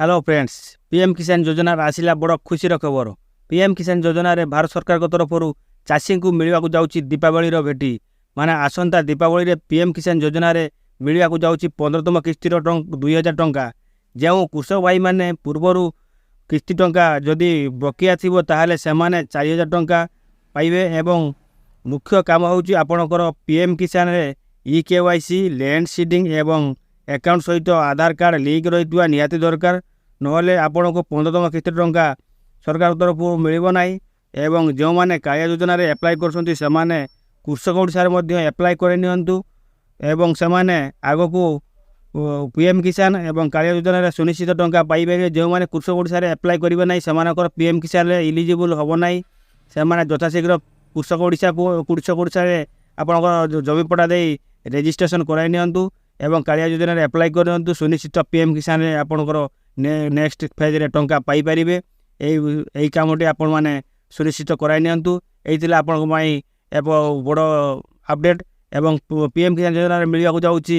Hello friends, PM କିଷାନ ଯୋଜନାର ଆସିଲା ବଡ଼ ଖୁସିର ଖବର। ପିଏମ୍ କିଷାନ ଯୋଜନାରେ ଭାରତ ସରକାରଙ୍କ ତରଫରୁ ଚାଷୀଙ୍କୁ ମିଳିବାକୁ ଯାଉଛି ଦୀପାବଳିର ଭେଟି। ମାନେ ଆସନ୍ତା ଦୀପାବଳିରେ ପିଏମ୍ କିଷାନ ଯୋଜନାରେ ମିଳିବାକୁ ଯାଉଛି 15ତମ କିସ୍ତିର 2000 ଟଙ୍କା। ଯେଉଁ କୃଷକ ଭାଇମାନେ ପୂର୍ବରୁ କିସ୍ତି ଟଙ୍କା ଯଦି ବକେୟା ଥିବ, ତାହେଲେ ସେମାନେ 4000 ଟଙ୍କା ପାଇବେ। ଏବଂ ମୁଖ୍ୟ କାମ ହେଉଛି ଆପଣଙ୍କର ପିଏମ୍ କିଷାନରେ ଇ କେୱାଇସି, ଲ୍ୟାଣ୍ଡ ସିଡ଼ିଂ ଏବଂ ଆକାଉଣ୍ଟ ସହିତ ଆଧାର କାର୍ଡ଼ ଲିଙ୍କ ରହିଥିବା ନିହାତି ଦରକାର। ନହେଲେ ଆପଣଙ୍କୁ 15ତମ କିସ୍ତି ଟଙ୍କା ସରକାର ତରଫରୁ ମିଳିବ ନାହିଁ। ଏବଂ ଯେଉଁମାନେ କାଳିଆ ଯୋଜନାରେ ଆପ୍ଲାଏ କରୁଛନ୍ତି, ସେମାନେ କୃଷକ ଓଡ଼ିଶାରେ ମଧ୍ୟ ଆପ୍ଲାଏ କରିନିଅନ୍ତୁ ଏବଂ ସେମାନେ ଆଗକୁ ପିଏମ୍ କିଷାନ ଏବଂ କାଳିଆ ଯୋଜନାରେ ସୁନିଶ୍ଚିତ ଟଙ୍କା ପାଇପାରିବେ। ଯେଉଁମାନେ କୃଷକ ଓଡ଼ିଶାରେ ଆପ୍ଲାଏ କରିବେ ନାହିଁ, ସେମାନଙ୍କର ପିଏମ୍ କିଷାନରେ ଇଲିଜିବୁଲ୍ ହେବ ନାହିଁ। ସେମାନେ ଯଥାଶୀଘ୍ର କୃଷକ ଓଡ଼ିଶାକୁ, କୃଷକ ଓଡ଼ିଶାରେ ଆପଣଙ୍କର ଜମି ପଟା ଦେଇ ରେଜିଷ୍ଟ୍ରେସନ୍ କରାଇ ନିଅନ୍ତୁ ଏବଂ କାଳିଆ ଯୋଜନାରେ ଆପ୍ଲାଏ କରିନିଅନ୍ତୁ। ସୁନିଶ୍ଚିତ ପିଏମ୍ କିଷାନରେ ଆପଣଙ୍କର ନେକ୍ସଟ ଫେଜ୍ରେ ଟଙ୍କା ପାଇପାରିବେ। ଏଇ ଏହି କାମଟି ଆପଣମାନେ ସୁନିଶ୍ଚିତ କରାଇ ନିଅନ୍ତୁ। ଏଇ ଥିଲା ଆପଣଙ୍କ ପାଇଁ ଏକ ବଡ଼ ଅପଡ଼େଟ୍। ଏବଂ ପିଏମ୍ କିଷାନ ଯୋଜନାରେ ମିଳିବାକୁ ଯାଉଛି